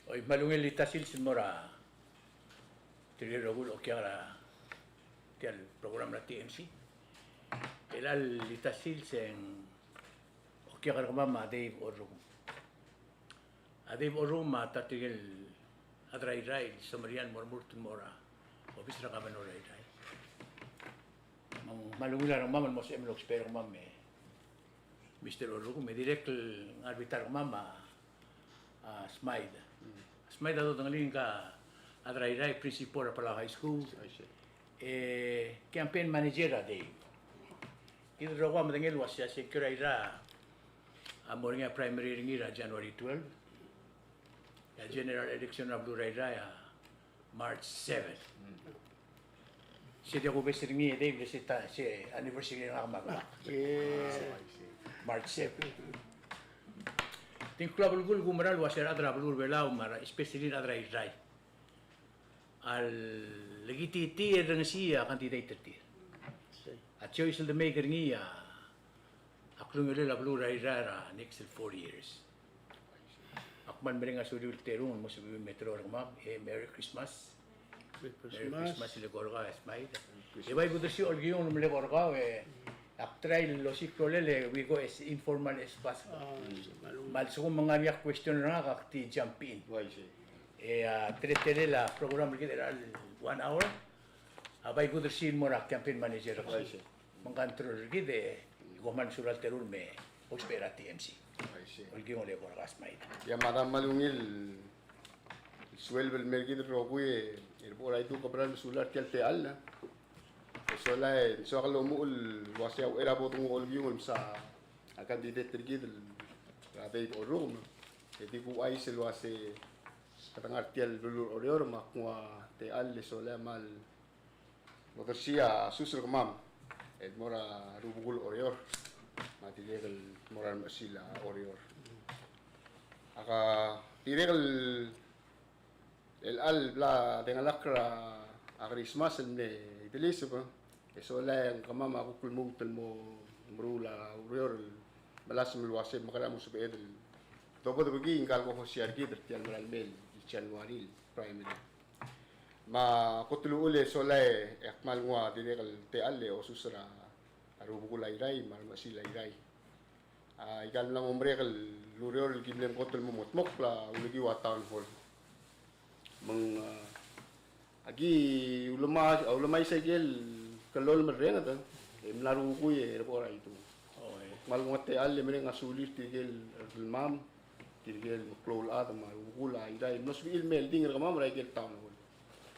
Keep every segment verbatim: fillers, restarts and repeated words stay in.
Oi, me a ungil el tia el sils el mo er tirke el rokui el okiu er tia el program er a T M C. Chelecha el tia el sils e ng okiu er kemam a Dave Orrukem. A Dave Orrukem a ta er tirke el chad er a Irrai el semeriar el mo remurt el mo er a obis er a governor er a Irrai. Me ng kmal ungil a rengmam el mo sebechem el ousbech er kemam, e Mister Orrukem, me dirrek el ngar er a bita er kemam a, a Smaid. A Smaid a dodengelii ngka el chad er a Irrai, principal er a Palau High School. E campaign manager a Dave. Kid el rokui a medengei el uasei a sengkio er a Irrai a mo er ngii a primary er ngii er a January twelve. E a general election er a beluu er a Irrai a March seven. Se di a kubes er ngii e Dave, le se ta, se anniversary er ngak me a March seven. Tia kuk a belkul el kumerang el uasei a rechad er a beluu er a Belau me a re, especially a rechad er a Irrai a lekititii e rengesii a candidate er tir. A choice el de make er ngii a, a klungiolel a beluu er a Irrai er a next four years. Ak kmal mereng a suliu el terung el mo sebechiu el me teru er kemam, e Merry Christmas. Merry Christmas. Merry Christmas el eko er kau, e Smaid. Merry Christmas. E bai kudersii a olkiung el mle eko er kau, e ak try el osiik a rolel e we go as informal as possible. Me a lsekum ng ngar er ngii a question er ngak, ak di jump in. E a teletelel a program er kid er a one hour a bai kudersii el mo er a campaign manager er kau. Me ng control er kid e kom kmal mesulang el terung el me ousbech er a T M C. Olkiung el eko er kau, e Smaid. Ia, me a kmal ungil el sueleb el mer kid el rokui, e bo er a Idu, ke mera el mesulang er tia el techall. E sola e ng soak el omuchel el uasei a uchei er a bo denguu a olkiung el msa a candidate er kid el Dave Orrukem. E di kuchais el uasei kede ngar er tia el beluu er Oreor me ak nguu a techall e sola e kmal odersii a sus er kemam el mo er a rubekul Oreor me a dirrek el mo er a remechesil a Oreor. Ak dirrek el, el chelecha el bla dengelakl er a Christmas el mle ideliseb, e sola e ng kemam a kuk lmuut el mo meruul a ureor el melasem el uasei mekerang e mo sebeched el dobedebekii ngka el ko host er kid er tia el mera el mei el January el primary. Me a kot el uchul e sola e ak kmal nguu a dirrek el techall e osus er a rubekul a Irrai me a remechesil a Irrai. A, ika el mla mo merek el ureor el ki mle kot el mo mengedmokl a ulekiu a town hall. Me ng, a, aki ulemai-, ulemais a ikel kllolem el renged, e mla rukui e rebo er a Idu. Kmal nguu a techall e mereng a sulir tirke el, el mam, tirke el meklou el chad me a rubekul a Irrai el mlo sebechir el me oldingel er kemam er a ikel town hall.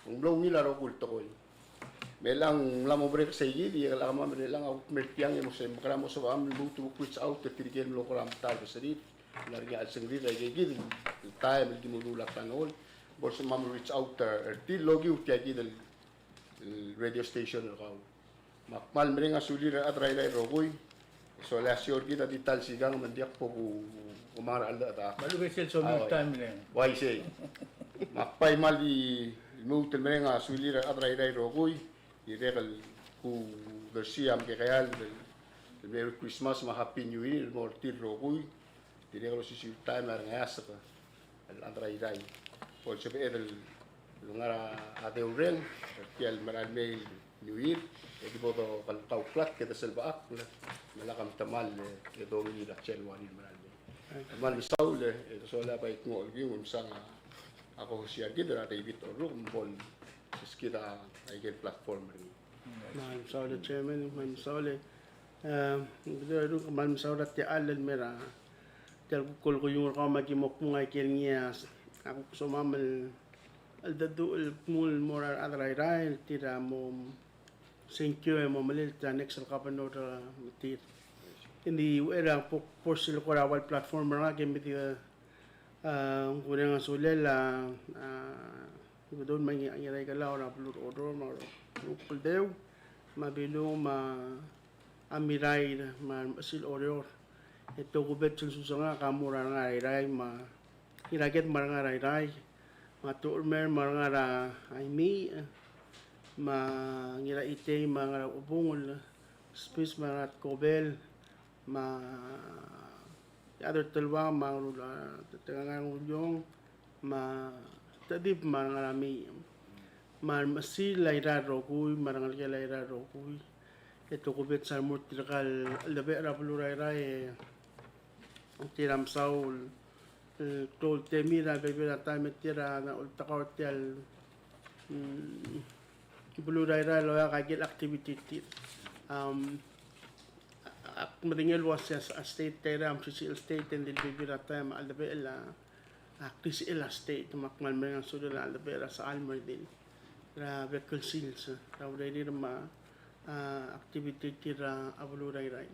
Ng mlo ungil a rokui el tekoi. Me chelechang ng mla mo merek sei kid, e chelechang me chelechang a kuk mer tiang e mo sei mekerang e mo sebecham el lmuut el kuk reach out er tirke el mlo kora metael er a serir, mla er ngii a chelsengrir er a ikei kid el taem el ki meruul a town hall, bo lsebecham el reach out er tir el okiu tia kid el, el radio station er kau. Me ak kmal mereng a sulir a rechad er a Irrai el rokui. Sola e a show er kid a di ta el sikang me ng diak bo ku, ku mera el cheldecheduch. Me a lubes el somiu el taem el. Uaisei. Me ak bai kmal di lmuut el mereng a sulir a rechad er a Irrai el rokui. Dirrek el kudersii a mekekeald el, el Merry Christmas me a Happy New Year el mo er tir el rokui. Dirrek el osisiu el taem a rengeasek el chad er a Irrai. Bo lsebeched el ngar er a deurreng er tia el mera el mei el New Year, e di bo dokauklatk e de selbechakl me lak a temall e dongiil er a January el mera el mei. Kmal mesaul e sola e bai knguu a olkiung el msang a ko host er kid er a David Orrukem me bo leskid a ikel platform er ngii. Kmal mesaul e Chairman, kmal mesaul e, e, kmal mesaul er a techall el mer a tia el kuk olkiung er kau me aki mo kmung a ikel ngii a kuk somam el cheldecheduch el kmung el mo er a rechad er a Irrai el tir a mo sengkio e mo melilt er a next el governor er tir. Ng di uchei er a bo kbo er sel kora ua el platform er ngak e me di, e, ng kureng a sulel a, a, Ngedun me a Ngiraikelau er a beluu er Oreor me a Rubekul Deu me a Bilung me a Mirair me a remechesil Oreor. E tokubets el sus er ngak a mo er a rengar er a Irrai me a Ngiraked me a rengar er a Irrai me a Tuchermer me a rengar er a Imich me a Ngiraitei me a rengar er a Chebungel, Spis me a rengar er a Tkobel me a Other Teluang me a Ngerul-, a, Tengangai Nguliong, Me a techedib me a rengar er a mei. Me a remechesil a Irrai el rokui, me a rengelekel a Irrai el rokui. E tokubets a remo er tirka el cheldebechel er a beluu er a Irrai, e tir a mesaul el klou el temir a bebil er a taem e tir a oltak er tia el, mm, beluu er a Irrai el oeak aike el activity er tir. Am, ak medengei el uasei a state er a Irrai a mesisiich el state e ng di le bebil er a taem a cheldebechel a, a klisichel a state, me ak kmal mereng a sulel a cheldebechel er a sechal me a redil er a bek el sils er a urerir me a, a, activity er tir er a beluu er a Irrai.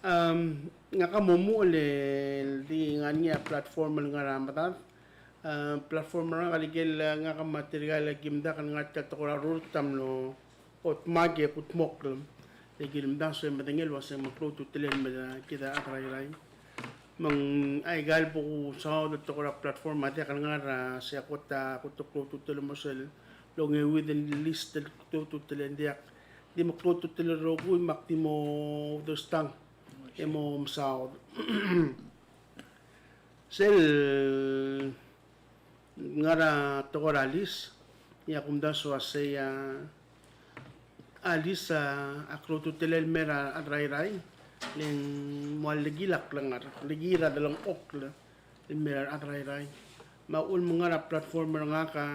Am, ngak a mo omuchel el di ngar er ngii a platform el ngar er a medad. A, platform er ngak a ikel, ngak me tirka el kim diak el ngar tia el tekoi er a rurt a mlo otmak e kudmokl. E ki lemdasu e medengei el uasei ng meklou a ultutelel el mei er kid a rechad er a Irrai. Me ng aika el bo kusaod el tekoi er a platform a diak el ngar er a, sei a kot a kot el klou a ultutelel el mo sel ongeuid el list el klou a ultutelel, ng diak. Di meklou a ultutelel el rokui me ak di mo uderstang e mo mesaod. Sel ngar er a tekoi er a lease, e a kumdasu a sei a, a lease a, a klou a ultutelel el mei er a rechad er a Irrai, le ng mo a lekil a klengar, lekil er a delengchokl el mei er a rechad er a Irrai. Me a uchul me ng ngar er a platform er ngak a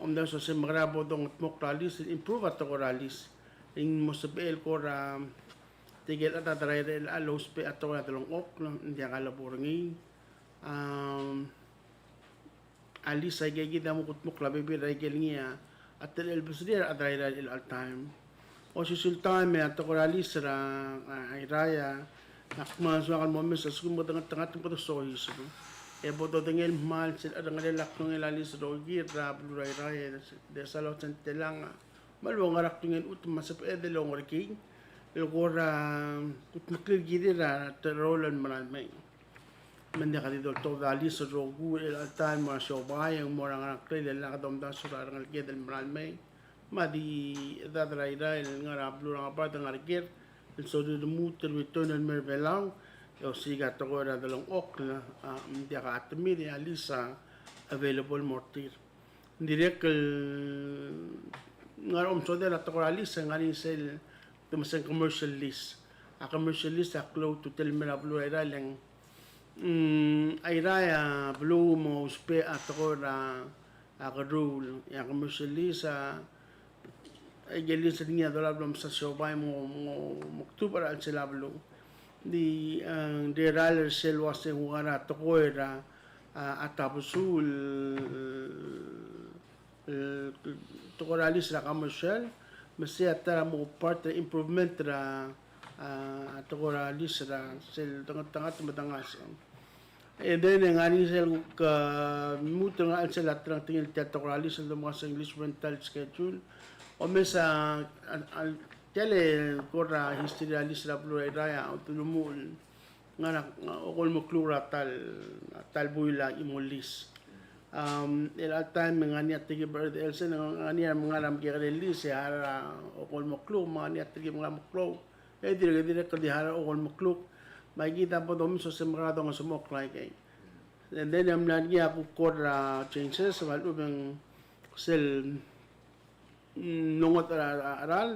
omdasu a sei me ng kora bo dongedmokl a lease, improve a tekoi er a lease. E ng mo sebechel el kora tirke el chad er a Irrai el lousbech a tekoi er a delengchokl, ng diak a lebo er ngii. Am, a lease a ikakid a mo kudmokl a bebil er a ikel ngii a, a telechel el beseriar a rechad er a Irrai el chelecha el taem. Osisiu el taem e a tekoi er a lease er a, a, Irrai a, ak kmal soak el mo omes a lsekum kede ngeltengat me kede soiseb, e bo dodengei el kmal sel cherrengelel a klungel a lease el rokir er a beluu er a Irrai, e de sal ochang telang a, me a lebo ngar er a klungel chutem me a sebeched el ongerekii el kora kudmeklii kirir a teroll el mera el mei. Me ng diak di doltobed a lease el rokui el chelecha el taem el mo er a siobai, e ng mo er a ngerang, ngklel e lak domdasu er a rengeleked el mera el mei. Me a di chedad er a Irrai el ngar er a beluu er a Ngebard, ngar er a Ker, el sorir el lmuut el return el mei er a Belau, e osiik a tekoi er a delengchokl, a, ng diak a temir e a lease a available el mo er tir. Ng dirrek el ngar er a omesodel a tekoi er a lease, e ng ngar er ngii sel te mesa ng commercial lease. A commercial lease a klou a ultutelel el mei er a beluu er a Irrai, le ng, mm, a Irrai a beluu mo ousbech a tekoi er a, a kerruul, e a commercial lease a, a ikel lease er ngii a dolab el omes a siobai mo, mo, mo kdubech er a chelsel a beluu. Di, e, ng di ralm er sel uasei ng ngar er a tekoi er a, a, a tabesul, e, tekoi er a lease er a commercial, me sei a ta er a mo part er a improvement er a, a, tekoi er a lease er a sel dengat, dengat me dengas. And then, e ng ngar er ngii sel kuk, e, lmuut er ngii a chelsel a terengtengil tia el tekoi er a lease el domes a English rental schedule. Omes a, a, a, tia el kora history er a lease er a beluu er a Irrai a, a, ulemuchel ngar er a, a, okolem el kluk er a ta el, a, ta el buil a chimo el lease. Am, el chelecha el taem e ng ngar er ngii a telkib er a Erdechel, sel ng ngar er ngii a ngar er a mekekerei el lease, e harau er a okolem el kluk, me ng ngar er ngii a telkib el ngar er a meklou. E dirrek, dirrek el di harau er a okolem el kluk. Me aikid a bo domes el uasei ng mekera dongesemechokl aikei. And then e ng mla er ngii a kuk kora changes, me a lechub e ng sel mm, nongot er a, er a, er a cheral.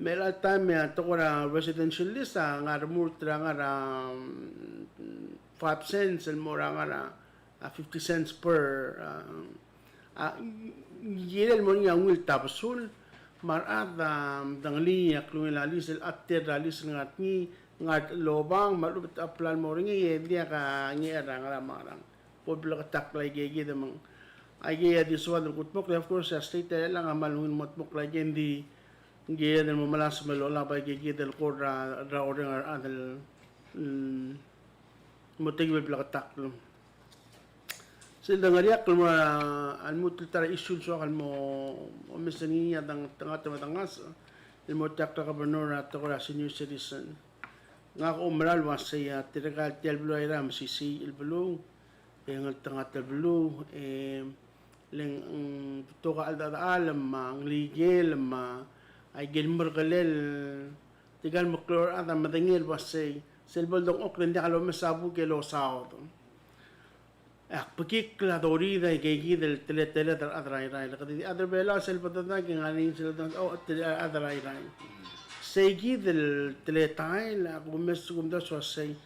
Me a chelecha el taem e a tekoi er a residential lease a ngar er a remurt er a ngar er a, mm, five cents el mo er a ngar er a, a, fifty cents per, a, a, kirel el mo er ngii a ungil tabesul. Me a rechad a, mm, dengelii a klungel a lease el chad er a lease el ngar er ngii, ngar er a lobang, me a lechub e te apply el mo er ngii, e diak a ngii er a ngar er a ngerang. Bo el bleketakl aikakid me ng. Aikei a di soad el kudmokl, of course, a state er chelechang a kmal ungil el mo kudmokl aikei, ng di, ng kired el mo melasem el olab aikakid el kora, er a orrenges er a chad el, mm, mo tekib el bleketakl. Sel dengar er ngii a kmal, a lmuut el ta er a issue el soak el mo, omes er ngii a dang, dengat me dengas, el mo diak er a governor er a tekoi er a senior citizen. Ngak a oumera el uasei a tirka el tia el beluu er a Irrai a mesisiich el beluu, e ngeltengat el beluu, e le ng, mm, betok a cheldechedechal me a ngelekel me a ikel merkelel, tirka el meklou er a rechad a medengei el uasei sel bo el dengchokl e ng diak lomes a buk e losaod. Ak bekikl a dorid a ikeikid el teleteled er a rechad er a Irrai. Le kede di chad er a Belau sel bedenged a ke ngar er ngii sel bedenged, o, tele-, a rechad er a Irrai. Seikid el teletael a kumes, kumdasu a sei.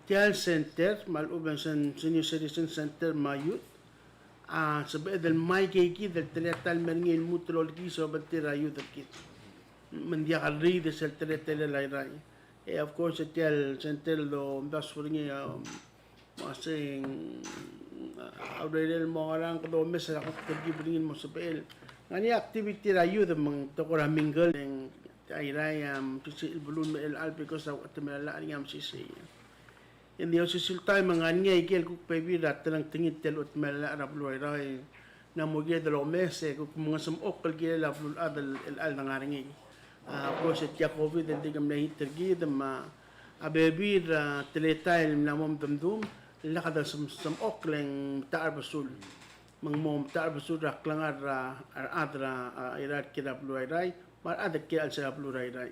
Tia el center, me a lechub e ng sen-, senior citizen center me a youth, a sebeched el mei ikeikid el teletael el mer ngii el lmuut el olekiis e obengterir a youth er kid. Me ng diak a riid sel teletelel a Irrai. E, of course, tia el center el domdasu er ngii, um, me a sei, mm, a urerel el mo ngerang, kede omes er a kuk telkib er ngii el mo sebechel. Ngar er ngii a activity er a youth me ng tekoi er a mingle, e ng Irrai a, um, sisichel el beluu el mei el chelecha el because a uchetemel a llach er ngii a mesisiich. Ng di osisiu el taem e ng ngar er ngii a ikel kuk bebil er a telengtengit tia el uchetemel a llach er a beluu er a Irrai. Ng mo kired el omes e kuk mengesmechokl el kirel a beluulechad el, el chelecha el dengar er ngii. A, of course, tia el COVID el dirk mle hit er kid me a bebil er a teletael el mla mo medumdum, lak de sem-, semechokl e ng metacherbesul. Me ng mo metacherbesul er a klengar er a, a rechad er a, a, Irrai el kiei er a beluu er a Irrai, me a rechad el kiei er a chelsel a beluu er a Irrai.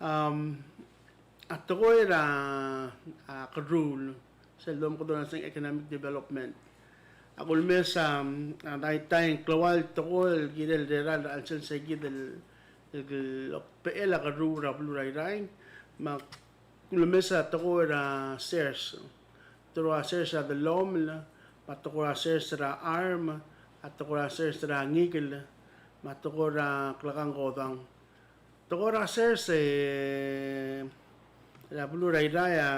Am, a tekoi er a, a, kerruul, sel domekedong er a se ng economic development. A kulemes a, a, daitai el kleual tekoi el kirel el rerael er a chelsel seikid el, el, el bechel a kerruul er a beluu er a Irrai, me a kulemes a tekoi er a sers. Tekoi er a sers er a dellomel, me a tekoi er a sers er a charm, a tekoi er a sers er a ngikel, me a tekoi er a klekangkodang. Tekoi er a sers, e, er a beluu er a Irrai a,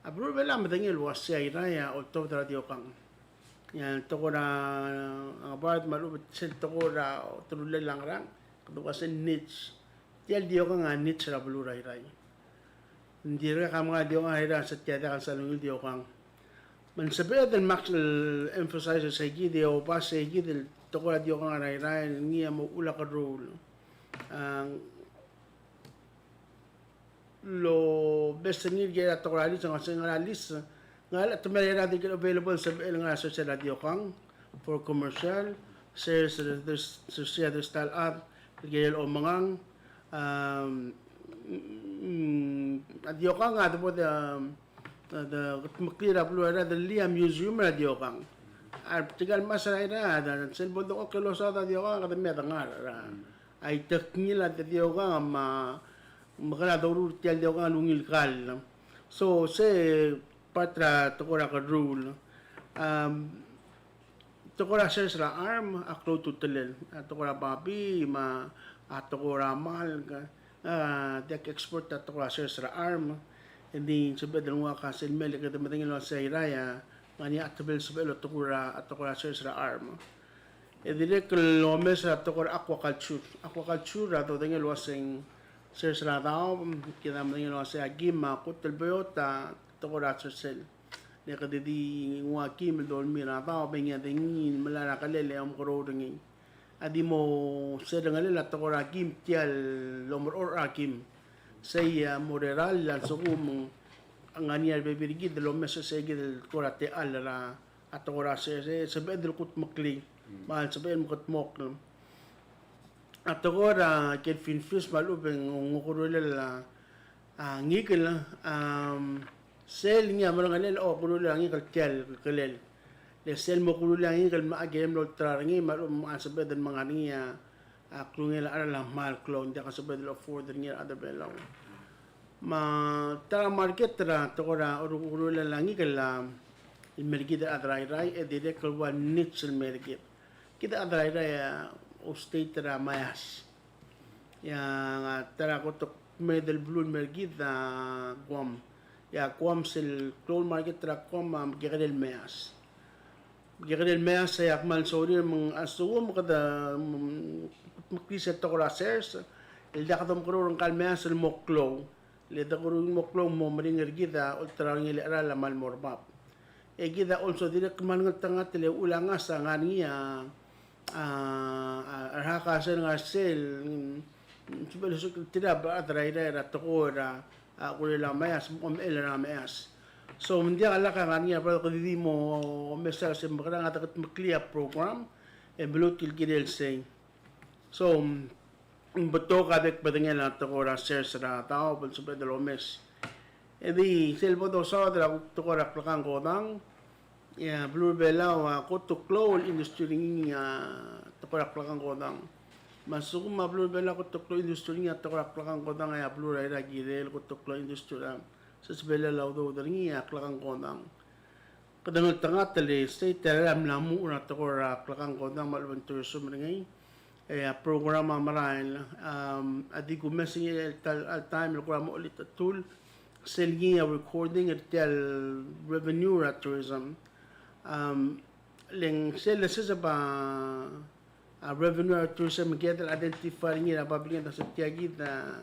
a beluu er a Belau a medengei el uasei a Irrai a oltobed er a diokang. Ia, tekoi er a, a, ngebard me a lechub e sel tekoi er a oterulel a ngerang, kede uasei niche. Tia el diokang a niche er a beluu er a Irrai. Ng dirkak a menga diokang er a Irrai a se tia diak el sal ungil diokang. Me ng sebeched el mak el emphasize er seikid e oba seikid el tekoi er a diokang er a Irrai, ngii a mo uchul a kerruul. A, lobes er ngii el kirel a tekoi er a lease, ng uasei ngar er a lease, ngar er a chelecha el temel a Irrai a dirk available el sebechel ngar er a sers er a diokang for commercial, sers er a, sers er a di ta el chad el kirel omengang, um, mm, a diokang a debo de, um, de, de, kudmeklii er a beluu er a Irrai, de lii a museum er a diokang. A re tirka el mechas er a Irrai, a, de, sel bo ledengchokl el osaod a diokang, kede mei e de ngar er a, a itekngel a diokang me a, me kede doruul er tia el diokang el ungil kall. So, se part er a tekoi er a kerruul. Um, tekoi er a sers er a charm a klou a ultutelel. A tekoi er a babii, me a tekoi er a malk, a, diak export a tekoi er a sers er a charm. Ng di sebeched el nguu a kael sel mei e kede medengei el uasei a Irrai a ngar er ngii a chad el sebechel el oteruul a tekoi er a sers er a charm. E dirrek el omes er a tekoi er a aquaculture. Aquaculture a dodengei el uasei ng sers er a daob, kid a medengei el uasei a kim a kot el beot a tekoi er a sersel. Le kede di nguu a kim el dolemii er a daob e ngii a de ngii el melai er a kelel e omekeroul er ngii. A di mo sel rengelel a tekoi er a kim tia el omerechorech er a kim. Sei a mo rerall a lsekum ng ngar er ngii a rebebil er kid el omes er seikid el tekoi er a techall er a a tekoi er a sers, e sebeched el kudmeklii, me a sebeched el mekedmokl. A tekoi er a ikel finfish me a lechub e ng okerulel a, a ngikel, am, sel ngii a merengelel a okerulel a ngikel tia el kelel. Le sel mo okerulel a ngikel me a kirem el olterau er ngii me a lechub me a sebeched el menga er ngii a a klungel a cheral a kmal klou, ng diak a sebeched el afford er ngii a rechad er a Belau. Me a ta er a market er a tekoi er a okerulel a ngikel el mer kid a rechad er a Irrai, e dirrek el ua niche el mer kid. Kid a rechad er a Irrai a, o, state er a Maias. Ia, ta er a kot el kmeed el beluu el mer kid a Guam. Ia, Guam sel klou el market er a Guam a kekerei el Maias. Kekerei el Maias a kmal sorir me ng a lsekum kede, mm, meklii sel tekoi er a sers, el diak domekeroul er ngka el Maias el mo klou. Le de keroul el mo klou mo meringel er kid a olterau er ngii el cheral a kmal mo er bab. E kid a also dirrek el kmal ngeltengat el uchul a ngas a ngar er ngii a, a, a, a rehak a sel ngar sel, mm, sebechel el osukl tir a rechad er a Irrai er a tekoi er a, a, okerulel a Maias, omechell er a Maias. So, me ng diak a lak a ngar er ngii a bo kede di mo mesa se mekerang a dekedmeklii a program, e meluut el kirel sei. So, ng betok a bek el bedengel a tekoi er a sers er a daob el sebeched el omes. E di, sel bo dosaod er a kuk tekoi er a klekangkodang, E a beluu er a Belau a kot el klou el industry er ngii a tekoi er a klekangkodang. Me a lsekum a beluu er a Belau a kot el klou el industry er ngii a tekoi er a klekangkodang, e a beluu er a Irrai a kirel kot el klou el industry er a, sesebelel a udoud er ngii a klekangkodang. Kede ngeltengat el state er a Belau a mla muchel er a tekoi er a klekangkodang me a lechub e ng tourism er ngii. E a program a merael, um, a di kumes er ngii el ta el, ta el taem el kora mo chelitechetul sel ngii a recording er tia el revenue er a tourism. Um, le ng sel leseseb a, a revenue er a tourism, kid el identify er ngii er a public, e ng se tia kid a,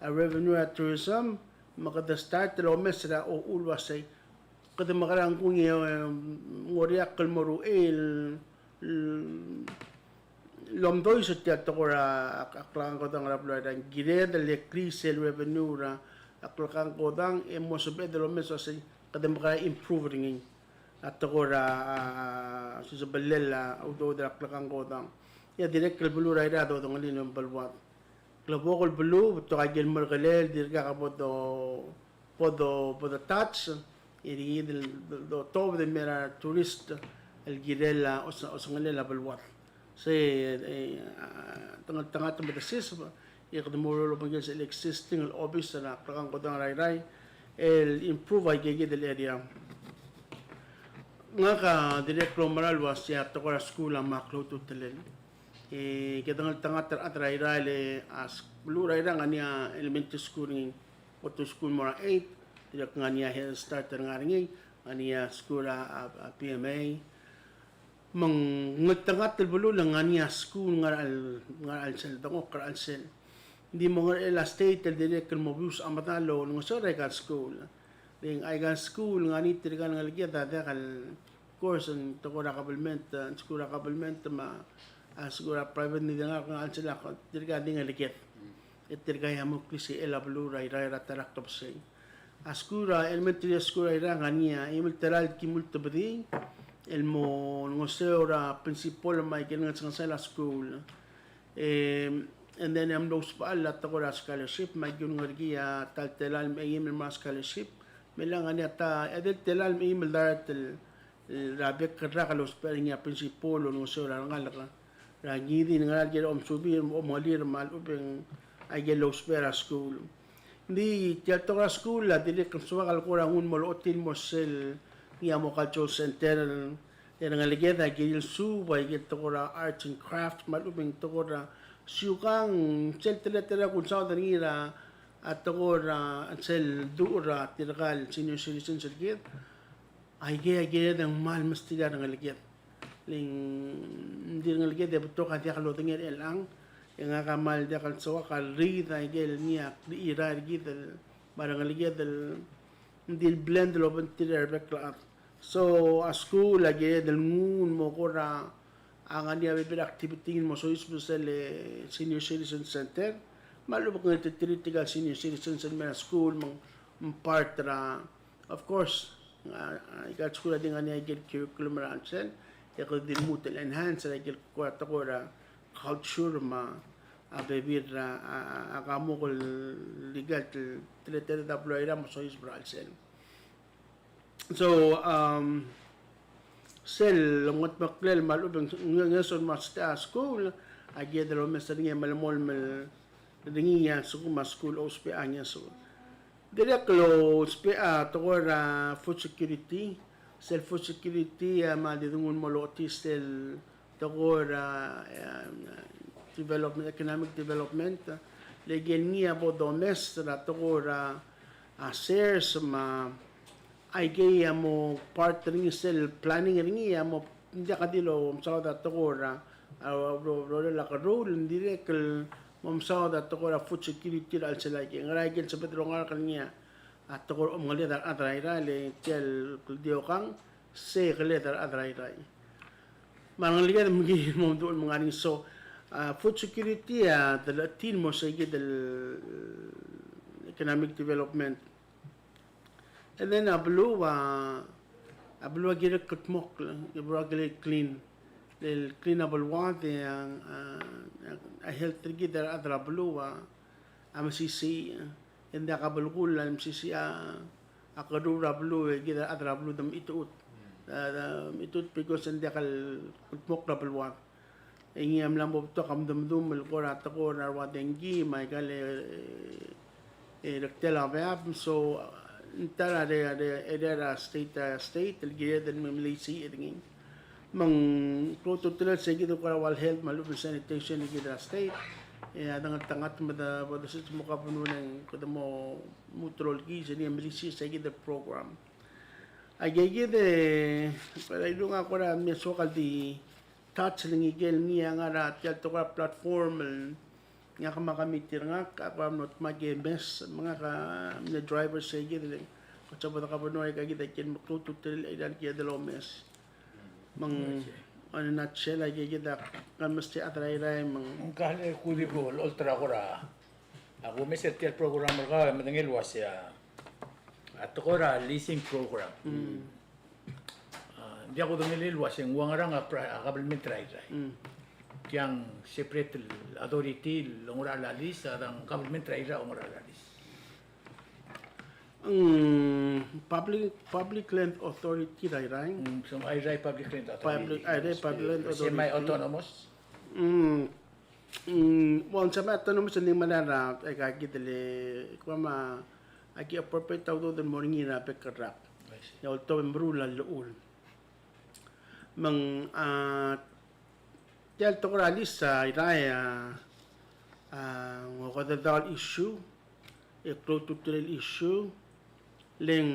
a revenue er a tourism, me kede start el omes er a uchul el uasei kede mekerang kung e, e, ng uriul el mo er uchei el, el, el omdois er tia el tekoi er a, a, a klekangkodang er a beluu er a Irrai. Ng kired el increase el revenue er a, a klekangkodang, e mo sebeched el omes el uasei kede mekerang improve er ngii a tekoi er a, a, sesebelel a udoud er a klekangkodang. E a dirrek el beluu er a Irrai a dodengelii el beluad. Klebokel beluu, betok a ikel merkelel, dirkak a bo do, bo do, bo do touch, e di, di, di, di, tobed el mei er a tourist el kirel a, os-, osengelel a beluad. Se, e, a, tengat, tengat me desiseb, e kede mo er a obengkel sel existing el obis er a klekangkodang er a Irrai, el improve a ikakid el area. Ngak a dirrek el oumera el uasei a tekoi er a skuul a mla klou a ultutelel. E, kede ngeltengat er a rechad er a Irrai el, a, s-, beluu er a Irrai a ngar er ngii a elementary school er ngii, kot el skuul el mo er a eight, dirrek ngar er ngii a Head Start el ngar er ngii, ngar er ngii a skuul er a, a, a P M A. Me ng ngeltengat el beluu el ngar er ngii a skuul el ngar er a, ngar er a chelsel, dengchokl er a chelsel. Ng di mo ngerachel a state el dirrek el mo obis a medal el olengeseu er aika el skuul. Ng di aika el skuul el ngar er ngii tirka el ngeleked a diak el, of course, ng tekoi er a government, e, ng skuul er a government me a, a, skuul er a private, ng di ngar er a chelsel a, tirka a di ngeleked. E tirka a mo klisichel a beluu er a Irrai er a ta er a ktobesei. A skuul er a elementary school er a Irrai a ngar er ngii a eim el telael el kim ultebedii el mo olengeseu er a principal me aike el ngesengesel a skuul. E, and then e mlo ousbechall a tekoi er a scholarship, me aike el ngar er ngii a ta el telael me a eim el mo er a scholarship, me ng ngar er ngii a ta, edei el telael me a eim el direct el, el er a bek el rak el ousbech er ngii a principal el olengeseu er a rengalek er a ngii di el ngar er a ikel omesubir, omengelir me a lechub e ng aike el ousbech er a skuul. Ng di tia el tekoi er a skuul a dirrek el soak el kora nguu el mo lochotii el mo er sel ngii a mo cultural center, e a rengeleked a kirir el suub a ikel tekoi er a arts and craft me a lechub e ng tekoi er a siukang, sel teletelel a kunsaod er ngii er a, a tekoi er a, sel duch er tirka el senior citizens er kid. Aike a kired e ng kmal mesterir a rengeleked. Le ng di rengeleked e betok a diak lodengei er chelechang, e ngak a kmal diak el soak el riid aike el ngii a klechirai er kid el, me a rengeleked el, ng di el blend el obengterir a rebek el chad. So a skuul a kired el nguu el mo kora a ngar er ngii a bebil el activity el mo soiseb er sel, e, senior citizen center. Me a lechub e ng ngelterir tirka el senior citizens el mei er a skuul me ng part er a, of course, a, a, aika el skuul a di ngar er ngii a ikel curriculum er a chelsel, e kede di lmuut el enhance er a ikel kora tekoi er a culture me a bebil er a, a, a, a kmo ko el aika el teletelel a beluu er a Irrai a mo soiseb er a chelsel. So, um, sel lengedmeklel me a lechub e ng, ng, ngeso el mo er a skuul, a kired el omes er ngii e melemolem el, er ngii a lsekum a skuul a ousbech a ngeso. Dirrek el ousbech a tekoi er a food security, sel food security a me a di nguu el mo lochotii sel tekoi er a, e, development, economic development, le ikel ngii a bo domes er a tekoi er a, a, sers me a, aikei a mo part er ngii sel planning er ngii a mo, ng diak di lomesaod a tekoi er a, a, ro-, rolel a kerruul, ng dirrek el mo mesaod a tekoi er a food security er a chelsel aikei. Ngera ikel sebeched el ongalek er ngii a, a tekoi er a omengeled a rechad er a Irrai, le tia el kldei okang, se keled a rechad er a Irrai. Me a rengeleked me ki mo mdu el mengareng. So, a, food security a, telechetil mo se kid el economic development. And then a beluu a, a beluu a kirek el kldmokl, a beluu a kirek el clean. El clean a beluad e a, a, a health er kid a rechad er a beluu a, a mesisiich. E ng diak a belkul a mesisiich a, a kerruul er a beluu e kid a rechad er a beluu de mechitechut. A, a, mitut because ng diak el kldmokl a beluad. E ngii a mla mo betok a mdumdum el kora tekoi er a rua dengki, me aika el, e, e, rektel a beab, so, a, ng ta er a, a, a, a state, a, state, el kired el me melisiich er ngii. Me ng klou a ultutelel se kid el kora ua el health me a lechub e ng sanitation el kid er a state. E a dengeltengat me de, bo de sel mo governor e ng kede mo, mo ulterekokl se ngii a melisiich se kid el program. Aika kid e, kora ilung a kora me soak el di touch el ngike el ngii a ngar er tia el tekoi er a platform el ngak me a committee er ngak a kora mlo dmak e mes, me ngak a mle driver se kid el, ko sebeched a governor aika kid a kired el meklou a ultutelel el kired el omes. Me ng, on a nutshell, aika kid a, ka mesterir a chad er a Irrai, me ng. Ng ka le kuk di bo lolecholt er a kora, a kumes er tia el program er kau, e medengei el uasei a, a tekoi er a leasing program. Mm. A, ng diak kudengei el uasei ng ua ngerang a pra-, a government er a Irrai. Mm. Tiang separate el authority el oungerachel a lease, a dang government er a Irrai a oungerachel a lease. Mm, public, Public Land Authority er a Irrai. Mm, so Airai Public Land Authority. Public, Airai Public Land Authority. Semi-autonomous. Mm, mm, well, semi-autonomous, ng di mla er a, e, aika kid el, kuk me a, aki appropriate a udoud el mo er ngii er a bek el rak. I see. E oltobed e meruul a llechul. Me ng, a, tia el tekoi er a lease, a, Irrai, a, a, ng okedei el issue, e klou a ultutelel el issue, le ng,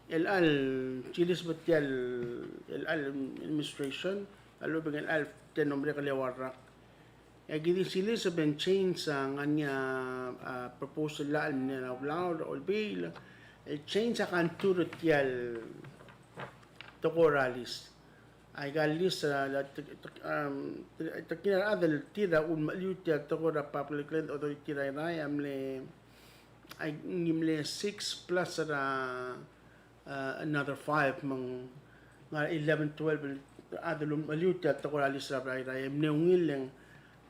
el chelecha el, chilis be tia el, el chelecha el administration, a lechub e ng chelecha el tenure el eua el rak. E aki di sils e ng change a ngar er ngii a, a, proposal el mle er a ulaol, Olbiil, el change a contour er tia el tekoi er a lease. Aika el lease, a, la, te, te, um, te, te, kid a rechad el tir a uchul me a cheliu tia el tekoi er a Public Land Authority er a Irrai a mle, a, ngii a mle six plus er a, uh, another five, me ng ngar er a eleven, twelve el chad el meliu tia el tekoi er a lease er a Irrai. E mle ungil e ng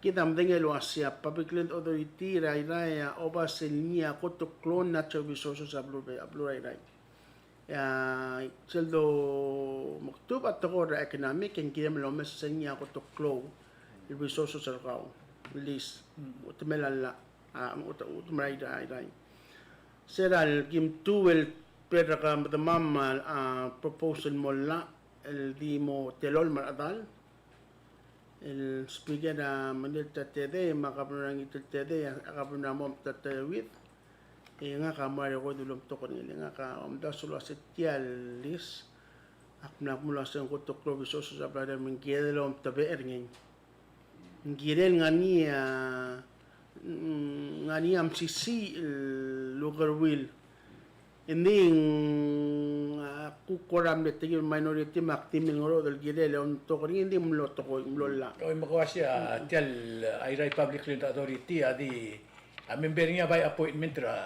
kid a medengei el uasei a Public Land Authority er a Irrai a oba sel ngii a kot el klou el natural resources er a beluu, a beluu er a Irrai. E a sel domekdubech a tekoi er a economic e ng kirem el omes sel ngii a kot el klou el resources er kau, lease, uchetemel a llach. A, ut-, uchetemel a Irrai, Irrai. Se er a le kim tu el per a ka medemam a, a, proposal el mo llach el di mo telolem er a chedal. El speaker a Mengiltel Tedei me a governor a Ngiltel Tedei, a governor a mo omtab er a Teuid. E ngak a mo er a record el omtok er ngii, e ngak a omdasu el uasei tia el lease. Ak mla kmu el uasei ng kot el klou el resources er a blai er a Irrai me ng kired el omtab er ngii. Ng kirel ngar er ngii a, mm, ngar er ngii a mesisiich el ukeruul. Engdi, mm, a kuk kora mle tekingem el minority me ak di milengeroch el kirel e omtok er ngii, engdi mlo tekoi, mlo llach. Oi, me ke uasei a tia el Airai Public Land Authority a di, a member er ngii a by appointment er a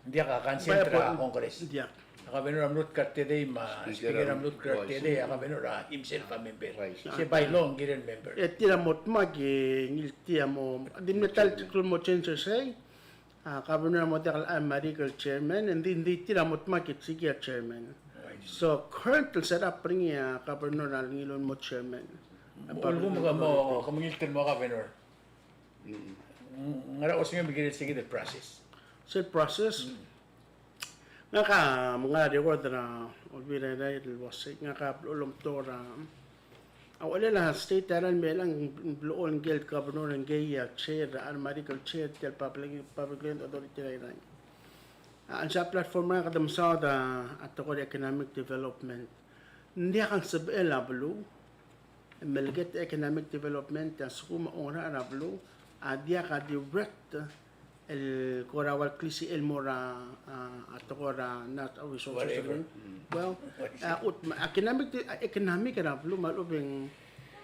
Ng diak a consent er a Congress. Diak. A governor a mluut er a Tedei me a speaker a mluut er a Tedei, a governor a himself a member. Se by law ng kirel member. E tir a mo dmak e ngii tir a mo, di mle ta el klou el mo change er sei. A governor a mo diak el, a, Marikel chairman, and then di tir a mo dmak e sei a chairman. So current el set up er ngii a governor a ngiluu el mo chairman. Mo, mo, mo, mo Ngiltel el mo governor. Mm. Ng, ngera osengem el kirel se kid el process? Sel process? Mm. Ngak a, me ng ngar er a record er a Olbiil er a Irrai el uasei, ngak a blechoel el omtok er a, a uchelel a state er a Irrai el me chelechang, blechoel ngike el governor, ngike el chair, a Marikel chair, tia el Public, Public Land Authority er a Irrai. A, a platform er ngak a de mesaod a, a tekoi er a economic development. Ng diak a sebechel a beluu, meleketek a economic development, a lsekum a oungerachel er a beluu a diak a direct el kora ua klisichel el mo er a, a, a tekoi er a natural resources. Whatever. Well, a, ut-, a economic, a economic er a beluu me a lechub e ng,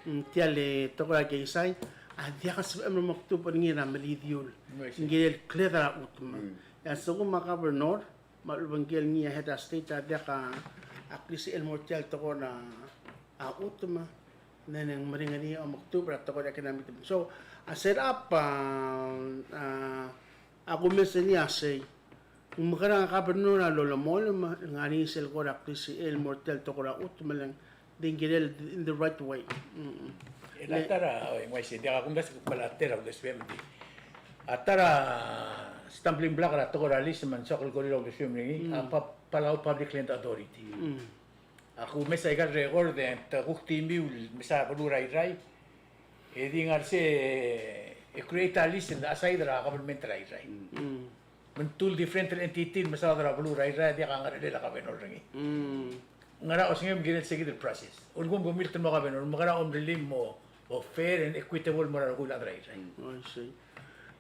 mm, tia el tekoi er a keizai a diak a sebechem el omekdubech er ngii er a melidiul. Ng kirel kled er a chutem. Mm. A lsekum a governor me a lechub e ngike el ngii a head er a state a diak a klisichel el mo er tia el tekoi er a chutem, e ng meringel er ngii a omekdubech er a tekoi er a economic development. So a set up a, a, a kumes er ngii a sei, Ng mekerang a governor a lolemolem el ngar er ngii sel kora klisichel el mo er tia el tekoi er a chutem el ng di ng kirel in the right way. Mm. E a ta er a, oi, ng uaisei, diak a kumdasu e kuk bla ta er a uldesuem di. A ta er a stumbling block er a tekoi er a lease me ng soak el kora uldesuem er ngii, a Pub-, Palau Public Land Authority. Mm. Ak omes aika el record e te kuk timiu el mesa beluu er a Irrai. E di ngar er sei e create a lease el outside er a government er a Irrai. Mm. Me ng two different el entity el mesaod er a beluu er a Irrai, diak a ngerchelel a governor er ngii. Mm. Ngera osengem el kirel se kid el process? Ulekum ke milt el mo governor, mekerang a omerellim el mo, o fair and equitable el mo er a rokui el chad er a Irrai? Mm. I see.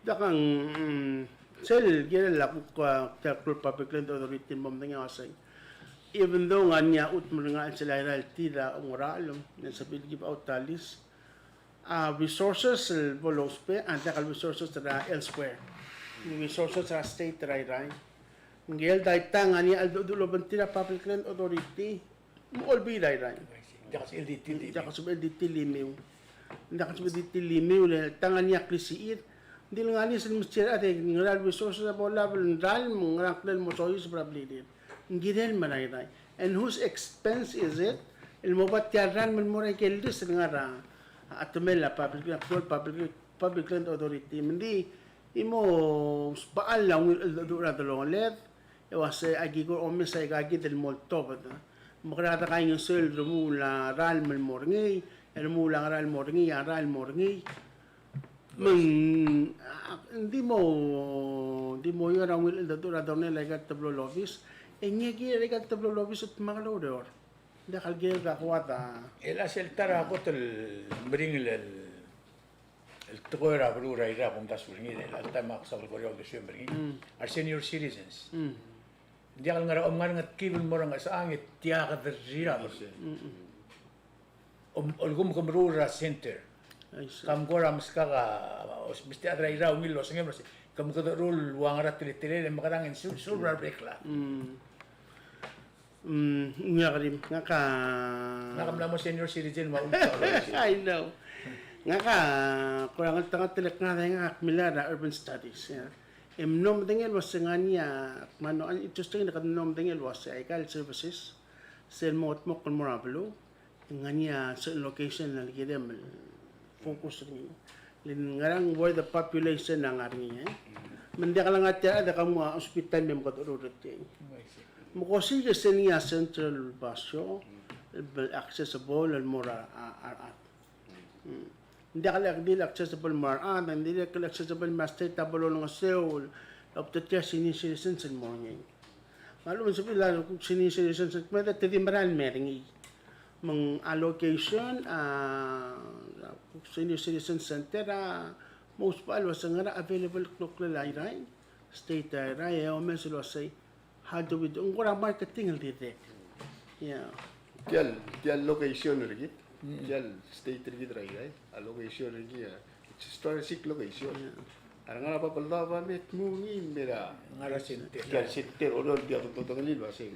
Diak a, mm, sel kirel a kuk, a, tia el Palau Public Land Authority el mo medengei a uasei, even though ng ngar er ngii a chutem er ngii el sel Irrai el tir a oungerachel, e ng sebechir el give out a lease, a resources el bo lousbech a diak el resources er a elsewhere. Resources er a state er a Irrai. Ng kirel a ta el ngar er ngii a cheldecheduch el obengterir a Public Land Authority me a Olbiil er a Irrai. Diak a sebechel di tilimiu. Diak a sebechel di tilimiu. Diak a sebechel di tilimiu le ta el ngar er ngii a klisichir. Ng di le ngar er ngii sel mesterir a chad e ngera el resources a bo lab el ralm, ngera ngklel el mo soiseb er a blirir. Ng kirel el mo er a Irrai. And whose expense is it el mo oba tia el ralm el mo er a ikel lease el ngar er a, a, chetemel a public, actual public, Public Land Authority? Me ng di, e mo sebechel a ungil cheldecheduch er a delongeled, e uasei aki kora omes aika kid el mo oltobed. Me kede kaingeseu el remuul a ralm el mo er ngii, e remuul a ngera el mo er ngii, a ralm el mo er ngii. Me ng, a, ng di mo, di mo er a ungil cheldecheduch er a delongeled aika el teblo el obis, e ngii a kirel aika el teblo el obis el dmak el oureor. Diak el kirel a koad a. E a sel ta er a kot el meringel el, el tekoi er a beluu er a Irrai a kumdasu er ngii, el ta el me ak soak el kora uldesuem er ngii. Mm. A re senior citizens. Mm. Ng diak el ngar er a, om ngar er a Ngetkib el mo er a Ngchesechang e tia kede rirab. Mm, mm. Om, ulekum ke meruul er a center. I see. Ke mkora meskak a, os, mesterir a chad er a Irrai a ungil el osengem el uasei, ke mekedechor el ua ngera teletelel e mekerang e ng sul, sul er a rebek el chad. Mm. Mm, ng ua kerim, ngak a. Ngak a mla mo senior citizen me a ulta. I know. Ngak a, kora ngeltengat el kngad e ngak a mla er a urban studies, yeah. E mlo medengei el uasei ng ngar er ngii a, me ng interesting e kede mlo medengei el uasei aika el services sel mo dmokl el mo er a beluu, ng ngar er ngii a certain location el kirem el focus er ngii. Le ng ngerang where the population a ngar er ngii, e. Me ng diak lengar tia el chad e ke mo a hospital me mkot er a retiang. Me kosiik e sel ngii a central basio, el accessible el mo er a, a, a, a. Mm. Ng diak el accessible el mo er a, ng dirrek el accessible me a state a bo lolengeseu el obengterir a senior citizens el mo er ngii. Me a lechub e ng sebechir a kuk senior citizens, me te di mera el mer ngii. Me ng a location, a, kuk senior citizen center a mo ousbech el uasei ngera available el kloklel a Irrai, state er a Irrai, e omes el uasei, how do we do? Ng kora marketing el dirrek. Yeah. Tia el, tia el location er kid, mm, tia el state er kid er a Irrai, a location er ngii a, it's a strategic location. Yeah. A re ngar er a Babeldaob a me tmuu ngii el mer a, ngar er a center. Tia el center, Oreor, tia el dodengelii el uasei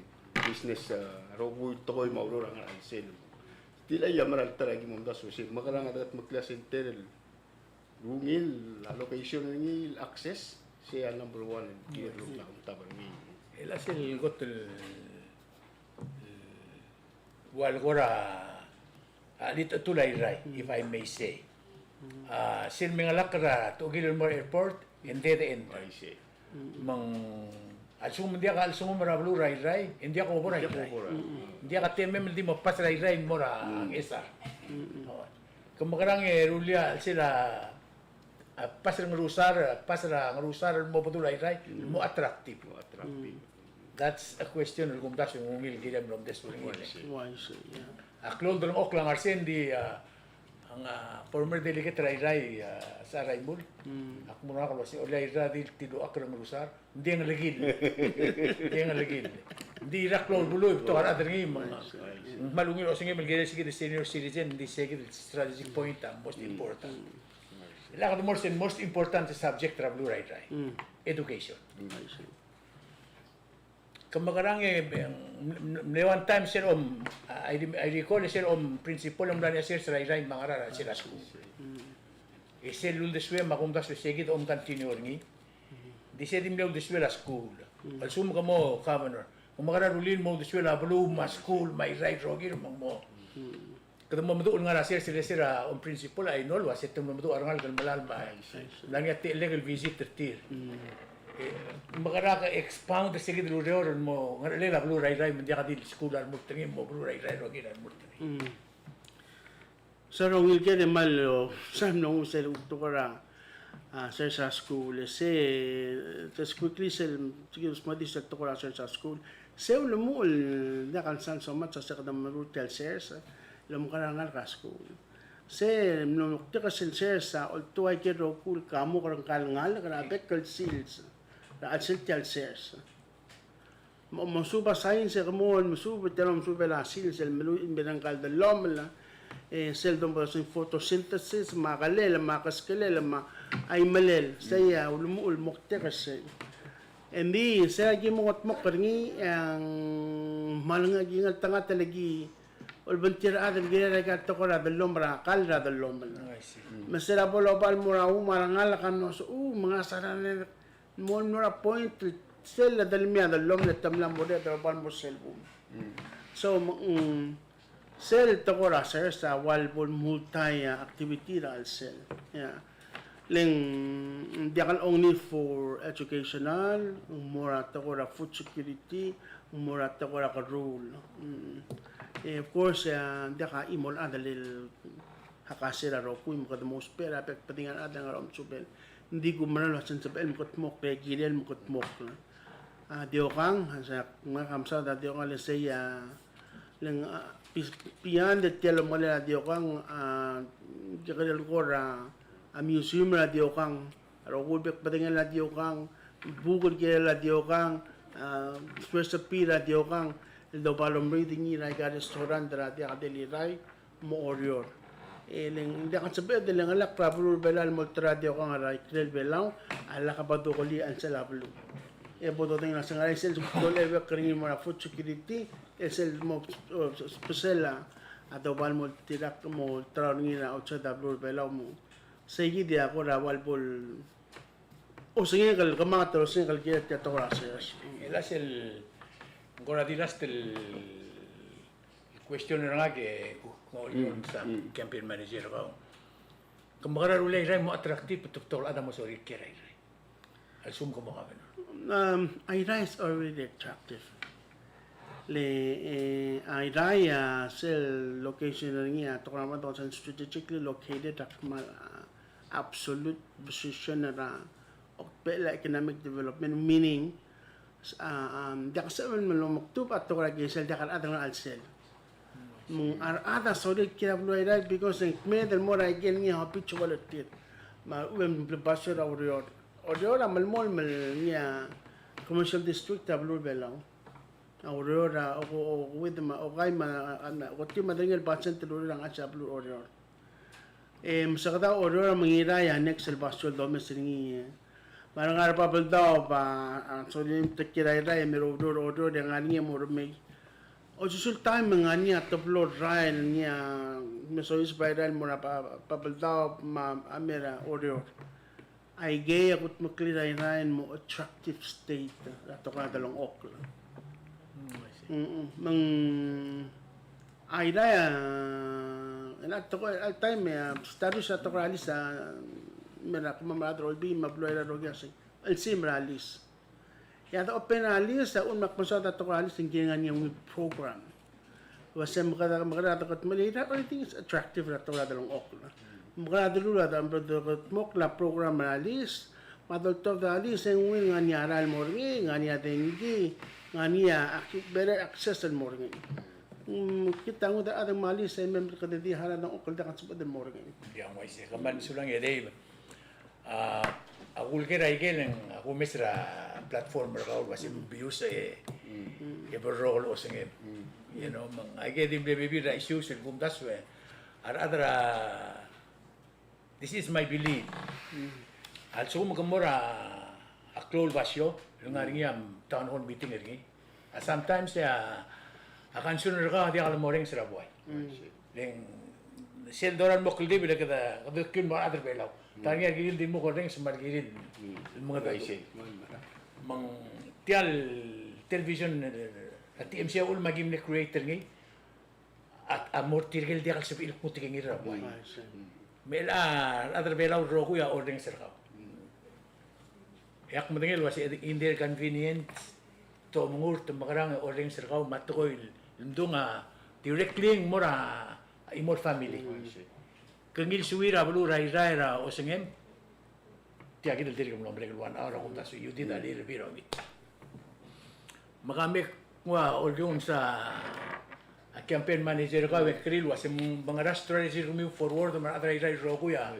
business, a, rokui el tekoi me a ureor a ngar er a sel. Tia el mera el ta er a ki mo omdasu el uasei, mekerang a dekatemekl a center el ungil a location er ngii, el access, sei a number one el kirel a kumtab er ngii. El a sel kot el, el ua el kora, a, chelitechetul a Irrai, if I may say. A, sel mengelakl er a tekoi el mo er a airport, e ng dead end. I see. Me ng a lsekum ng diak a chelsengum er a beluu er a Irrai, e ng diak bo er a Irrai. Ng diak a temem el di mo pass er a Irrai el mo er a Ngchesar. Ke mekerang e rullii a chelsel a, a, pass er a Ngerusar, pass er a Ngerusar el mo bedul a Irrai, el mo attractive. Mo attractive. That's a question el kumdasu e ng ungil el kirem el omdasu er ngii. Wisely, yeah. A klou el delengchokl a ngar er sei ng di, a, a former delegate er a Irrai, a, Saraimul. Mm. Ak mo er ngak el uasei, olei, a Irrai a di, di lua er a Ngerusar. Ng di ngelekil. Ng di ngelekil. Ng di er a klou el beluu e betok a rechad er ngii me ng, ng kmal ungil osengem el kirel se kid el senior citizen, ng di se kid el strategic point a most important. El a kede mo er sel most important subject er a beluu er a Irrai. Education. Ke mekerang e, mle, mle one time sel om, I, I recall sel om principal el mla er ngii a sers er a Irrai me a Ngaraard er a sel a skuul. E sel uldesuem a kumdasu e se kid a om continue er ngii. Di se di mle uldesuel a skuul. A lsekum ke mo governor, ke mekerang e rullii el mo uldesuel a beluu me a skuul me a Irrai el rokir me ng mo. Kede mo meduch el ngar er a sers el se er a on principle, a Inol, el uase te mo meduch a rengalek el melalem. Ng ngar er ngii a techellek el visit er tir. E, mekerang e expound er se kid el ureor el mo ngerechelel a beluu er a Irrai me ng diak di el skuul a remurt er ngii, mo beluu er a Irrai el rokir a remurt er ngii. Sel ungil kid e kmal, o, sel mlo nguu sel tekoi er a, a, sers er a skuul, e se, just quickly sel, sel tekoi er a sers er a skuul. Se ulemuchel, diak el sound so much, a se kede meruul tia el sers, el omekerang er a skuul. Se mlo moktek sel sers a oltuu aike el rokui el kamuk er ngka el ngalek er a bek el sils er a chelsel tia el sers. Mo, mosuub a science e kmo el mesuub, tia el omesuub el sils el meluich el mei er ngka el dellomel, e sel domdasu el photosynthesis, me a kelel, me a keskelel, me a imelel, sei a ulemuchel el moktek er sei. Engdi sei a ki mo ngetmokl er ngii, e ng kmal nge, ki ngeltengat el ki olbentir a chad el kirel aika el tekoi er a dellomel, er a kall er a dellomel. I see. Me se er a bo loba el mo er a um a rengalek a mlo se, u, me ng ngasech a rengelekel el mo, mo er a point el sel ledelemii a dellomel e te mla mo er a, te loba el mo er sel bum. So, mm, sel tekoi er a sers a ua el bo el multi, a, activity er a chelsel. Yeah. Le ng diak el only for educational, ng mo er a tekoi er a food security, ng mo er a tekoi er a keruul. Mm. E, of course, e, ng diak a chimo el chad el hakase er a rokui, me kede mo ousbech er a bek el bedengel a rechad el ngar er a omesubel. Ng di kumerang el uase ng sebechel el mekedmokl, e kirel el mekedmokl. A, diokang, a, se, ngak a mesaod a diokang el sei a, le ng, a, pi-, beyond er tia el omengelel a diokang, a, kekerei el kora, a, museum er a diokang, a rokui el bek el bedengel a diokang, buk el kirel a diokang, a, recipe er a diokang, el doba el omeruul er ngii er aika el restaurant er a diak el Irrai, mo Oreor. E le ng diak a sebeched el ngelakl er a beluu er a Belau el mo olterau a diokang er a ikrel Belau, a lak bo dokelii a chelsel a beluu. E bo dodengei el uase ng ngar er ngii sel dolekoi er ngii el mo er a food security, e sel mo, o, special a, a doba el mo oltirakl, mo olterau er ngii er a outside a beluu er a Belau mo. Sei kid a kora ua el bo el osengek el kemanget el osengek el kirel tia el tekoi er a sers. E last el, ng kora di last el question er ngak e, ku, ku, sa campaign manager er kau. Ke mekerang e rullii a Irrai el mo attractive, betok el chad a mo sorir el kiei er a Irrai. A lsekum ke mo governor. Um, Airai is already attractive. Le, e, Airai, a, sel location er ngii a tekoi er a medal, strategically located, a kmal, a, absolute position er a, oktebechel a economic development, meaning, a, um, diak sebechem el mo mekdubech a tekoi er a keisel, diak a rechad el ngar er a chelsel. Me ng a rechad a sorir el kiei er a beluu er a Irrai because ng kmeed el mo er a ikel ngii a habitual er tir. Me a lechub e ng blebasu er a Oreor. Oreor a melemolem el ngii a commercial district er a beluu er a Belau. A Oreor a, o, o, okeuid me a, okai me a, a, a, oketim a derengel el basent el ureor a ngasech a beluu er a Oreor. E, mesekeda Oreor me ng Irrai a next el basio el domes er ngii. Me a re ngar er a Babeldaob a, a, sorir el mei er a Irrai e mei er a Oreor, Oreor e ngar er ngii e mo remei. Osisiu el taem e ng ngar er ngii a teblo el rael el ngii a, me soiseb a Irrai el mo er a Ba-, Babeldaob me a, a mei er a Oreor. Aikei a kudmeklii er a Irrai el mo attractive state er a tekoi er a delengchokl. Mm, I see. Mm, mm. Me ng Airai a, e ng tekoi, a taem e, a, status er a tekoi er a lease a, me a kemam a rechad er a Olbiil me a beluu er a Irrai el rokui a sei, el sei me a lease. E a de open a lease, a uchul me ak mesaod a tekoi er a lease, e ng kiei er ngii a ungil program. Ua se mekerang, mekerang a dekedmeklii, everything is attractive er a tekoi er a delengchokl. Mekerang a delul a dekedmokl a program er a lease, me a doltobed a lease e ng ungil ngar er ngii a rael el mo er ngii, ngar er ngii a dengki, ngar er ngii a ac-, better access el mo er ngii. Mm, kid a nguu a rechad el mo lease e mei me kede di harau a delengchokl el diak a sebeched el mo er ngii. Ng di uaisei, kmal mesulang e Dave. A, a kulker a ikel e ng, a kumes er a platform er kau el uase bius e, e berrokel osengem. You know, me ng aike di mle bebil er a issues el kumdasu e. A rechad er a, this is my belief. A lsekum ke mo er a klou el basio, el ngar er ngii a town hall meeting er ngii. A sometimes a, a concern er kau a diak el morrenges er a buai. Mm. Le ng sel dorael el mo kldibel e kede, kede kiu el mo er a rechad er a Belau. Mm. Te ngar er ngii a kirir el di mo morrenges me a kirir el mengedecheduch. I see. Me ng tia el television, e, a T M C a uchul me aki mle create er ngii, a, a mo er tirke el diak el sebechir el kmo tirke ngii er a buai. Mm. Me chelecha a rechad er a Belau el rokui a orrenges er kau. Mm. E ak medengei el uase e ng di convenient, te omengurt, te mekerang e orrenges er kau me a tekoi el mdung a directly ng mo er a chimo el family. Mm. Ke ngilsuir a beluu er a Irrai er a osengem, tia kid el dirk mlo merek el one hour a kumdasu, you did a little bit of it. Me ka mek ngua olkiung sa a campaign manager er kau e kiriu el uase me ng ngar er ngii a strategy er kemiu forward me a rechad er a Irrai el rokui a,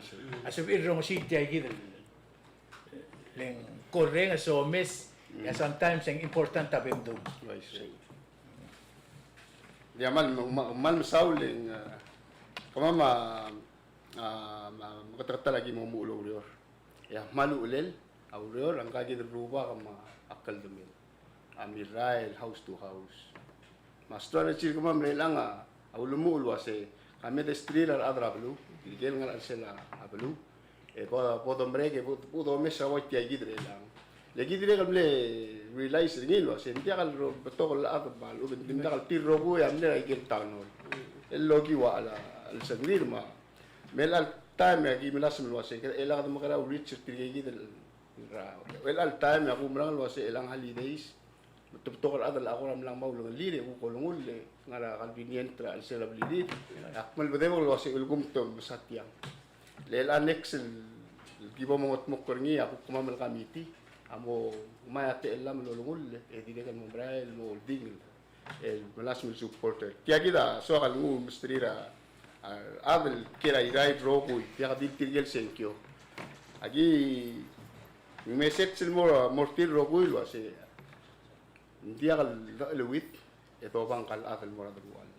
a sebechir el rongesii tia kid el le ng korrenges e omes, e a sometimes e ng important a bemdung. Ia kmal, kmal, kmal mesaul e ng, a, kemam a, a, a, meketeketang a ki mo omuchel el oureor. E a kmal uchelel a ureor a ngka kid el rubak me a kldemel a mirrael house to house. Me a strategy er kemam er chelechang a ulemuchel el uase ka me desterir a rechad er a beluu, tirke el ngar er a chelsel a beluu, e bo, bo domerek e bo, bo domes a ua tia kid er chelechang. Le ki dirrek el mle realize er ngii el uase ng diak el ro-, betok el chad me a lechub e ng dimlak el tir el rokui a mle er a ikel town hall el okiu a chelsengrir me a, me chelecha el taem e aki melasem el uase kede, chelecha kede mekerang e reach er tirke kid el Ra, el chelecha el taem e ak oumerang el uase chelechang holidays, me te betok el chad el kora mla mo ulengelir e kuk olengull e ngar er a convenient er a chelsel a blirir. Ak kmal bedebek el uase ulekum te mesa tiang. Le chelecha next el, el ki bo mengedmokl er ngii a kuk kemam el committee a mo ngmai a techellam el olengull e dirrek el mo merael el mo oldingel el melasem el supporter. Tia kid a soak el nguu el mesterir a, a, a rechad el kiei er a Irrai el rokui, diak di tirke el sengkio. Aki message el mo, mo er tir el rokui el uase ng diak el decheleuid e dobang ngka el chad el mo er a deruchall.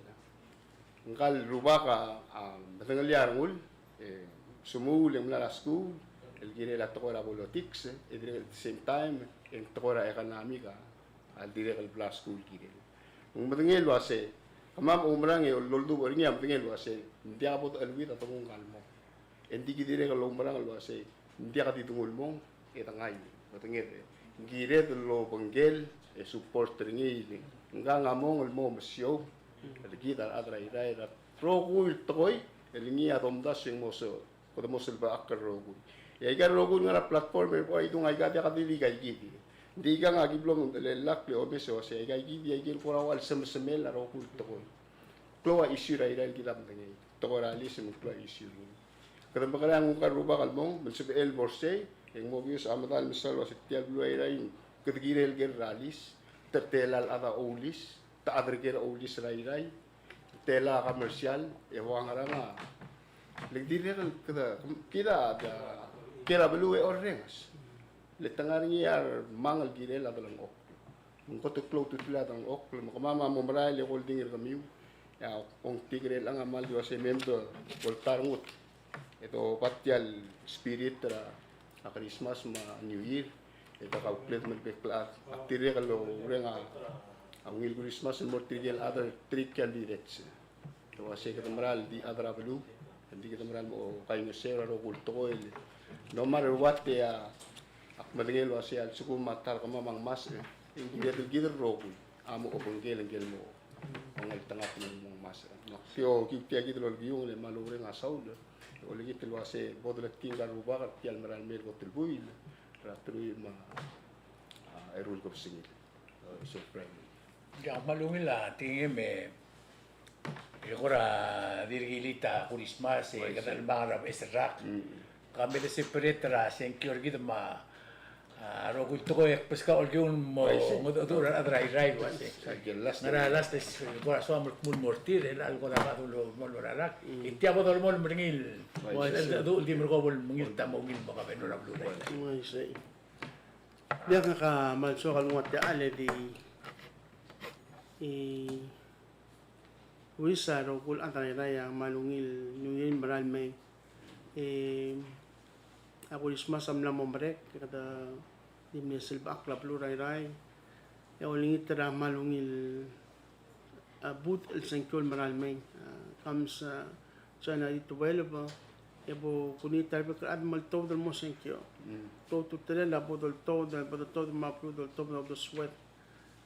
Ngka el rubak a, a medengelii a rengul, e, semuul e ng mla er a skuul el kirel a tekoi er a politics, e dirrek el at the same time e ng tekoi er a economic a a dirrek el bla skuul el kirel. Ng medengei el uase, kemam a oumerang e loldubech er ngii a medengei el uase, ng diak bo decheleuid a denguu ngka el mong. E ng di ki dirrek el oumerang el uase, ng diak di denguu el mong, e dengai. Medengei, ng kired el obengkel e support er ngii, ngka a mong el mo mesiou er kid a rechad er a Irrai er a rokui el tekoi el ngii a domdasu e ng mo se Kede mo selbechakl el rokui. E aika el rokui el ngar er a platform el kora idung aika diak di le aika ikid. Ng di aika a ki blo mchelellakl e omes e uasei aika ikid e aike el kora ua el semesemel a rokui el tekoi. Klou a issue er a Irrai el kid a medengei. Tekoi er a lease me ng klou a issue er ngii. Kede mekerang e ngka el rubak el mong, me ng sebechel el bo er sei, e ng mo kius a medal mesa el uasei tia el beluu er a Irrai, kede kirel ker er a lease, te tela el chad a oulease, te chad er ker a oulease er a Irrai, tela commercial, e ua ngerang a. Le dirrek el kede, kid a, ker a beluu e orrenges. Le te ngar er ngii a remang el kirel a delengchokl. Ng kot el klou a ultutelel a delengchokl, me kemam a mo merael e ko el ding er kemiu. E a ongtik er chelechang a kmal di uasei me mdo, bo el ta rengud. E dobat tia el spirit er a Christmas me a New Year. E de kaukledem el bek el chad. Ak dirrek el oureng a ungil Christmas el mo er tirke el other three candidates. E uasei kede mera el di chad er a beluu, e ng di kede mera el mo kaingeseu er a rokui el tekoi el. No matter what, e a, ak medengei el uasei a lsekum a ta er kemam a ngmasech, e ng kired el kid el rokui a mo obengkel ngike el mo ngeltengat me ng mo ngmasech. Me ak di okiu tia kid el olkiung e kmal oureng a saul. Olengit el uasei bo deletkii ngka el rubak er tia el mera el mei el kot el buil er a teruich me a, a, eru el kebesengil. E, Sir Prime Minister. Ia, kmal ungil a tekingem e, e kora dirk kilii a Christmas e kede lmang er a beches el rak. Ka me de separate er a sengkio er kid me a, a, rokui el tekoi e kbeskau el kiung el mo ngedecheduch er a rechad er a Irrai el uasei. Ngar er a last e kora soam el kmu el mo er tir, e chelecha el kora bla dul mo er a rak. E tia bo dolemolem er ngii el, el, el, el di merekong bo el mengilt a mo ungil mo governor er a beluu er a Irrai. Diak, ngak a kmal soak el nguu a techall e di, e, wish a rokui el chad er a Irrai a kmal ungil New Year el mera el mei. E, a Christmas a mla mo merek, e kede di mle selbechakl a beluu er a Irrai. E olengit er a kmal ungil a booth el sengkio el mera el mei. A, comes, a, January twelve, E bo kuniit er a rebek el chad me ltobed el mo sengkio. Mm. Ltobed a ultutelel a bo doltobed, bo doltobed me a bo doltobed a uldesued.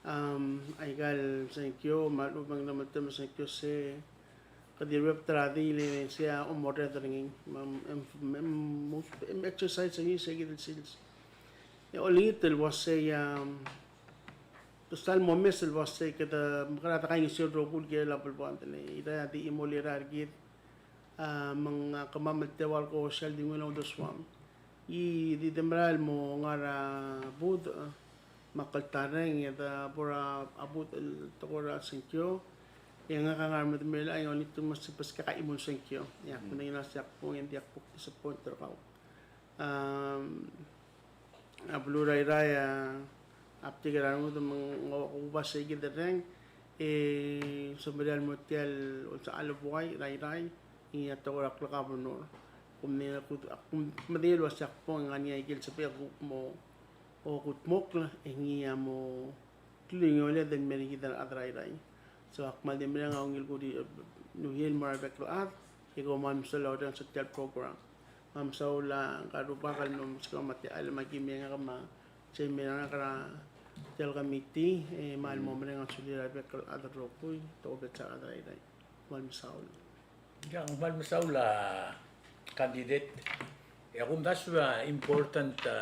Um, aika el sengkio me a lechub e ng mla me te me sengkio se kede ruebet er a diil e sei a omorreder er ngii. Me, em, em, em, em exercise er ngii se kid el sils. E olengit el uasei, um, te sal momes el uasei kede mekerang e de kaingeseu el rokui el kirel a beluad el, e, Irrai a di chimo el Irrai er kid. A, me ng, a, kemam el teua el ko sel di nguu el uldesuam. E di de merael el mo ngar er a budech, e, me a kltarreng, e de bo er a budech el tekoi er a sengkio. E ngak a ngar er a medemel a, e olengit el mo se beskak a chimo el sengkio. E ak medengei el uasei ak bong, e ng diak bo kdisappoint er kau. Am, a beluu er a Irrai a, a btik er a rengud me ng, ng, ng uasei kid el reng, e, semeriar el mo tia el, olsechal el buai er a Irrai, e a tekoi er a klegovernor. Kom me, ak, ak, ak medengei el uasei ak bong e ng ngar er ngii a ikel sebechek el kuk mo, o kudmokl, e ngii a mo klungioled el mei er kid el chad er a Irrai. So, ak kmal di mereng a ungil kuk di, e, ungil el mo er a rebek el chad, e kom kmal mesaul el orrenges er tia el program. Me kmal mesaul a ngka el rubak el mlo meskau me a techall me a ki me ngak me a chairman er ngak er tia el committee, e kmal mo mereng a sulir a rebek el chad el rokui, tokubets a rechad er a Irrai. Kmal mesaul. Ng kmal mesaul a candidate. E a kumdasu a important, a,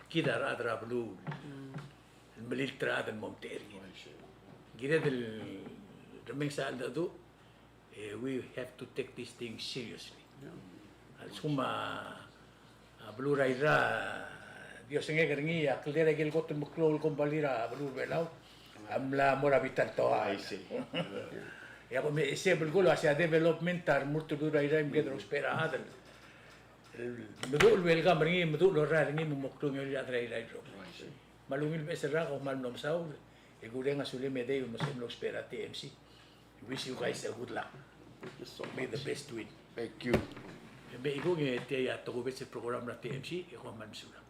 kid a rechad er a beluu el melilt er a chad el mo omtechei er kid. Kired el remenges a cheldecheduch, e, we have to take this thing seriously. A lsekum a, a beluu er a Irrai a di osengek er ngii a kldei er a ikel kot el meklou el kombalii er a beluu er a Belau, a mla mo er a bita el toa. I see. E a ko me, e sei a belkul a uasei a development a remurt el beluu er a Irrai me kede ousbech er a chad el meduch el welcome er ngii, meduch el orrael er ngii me mo klungiolel a rechad er a Irrai el rokui. I see. Me a ungil beches el rak, kom kmal mlo mesaul, e kureng a sulem e dei me sebechem el ousbech er a T M C. Wish you guys a good luck. Thank you so much. May the best win. Thank you. E me ikung e tia a tokubets el program er a T M C, e kom kmal mesulang.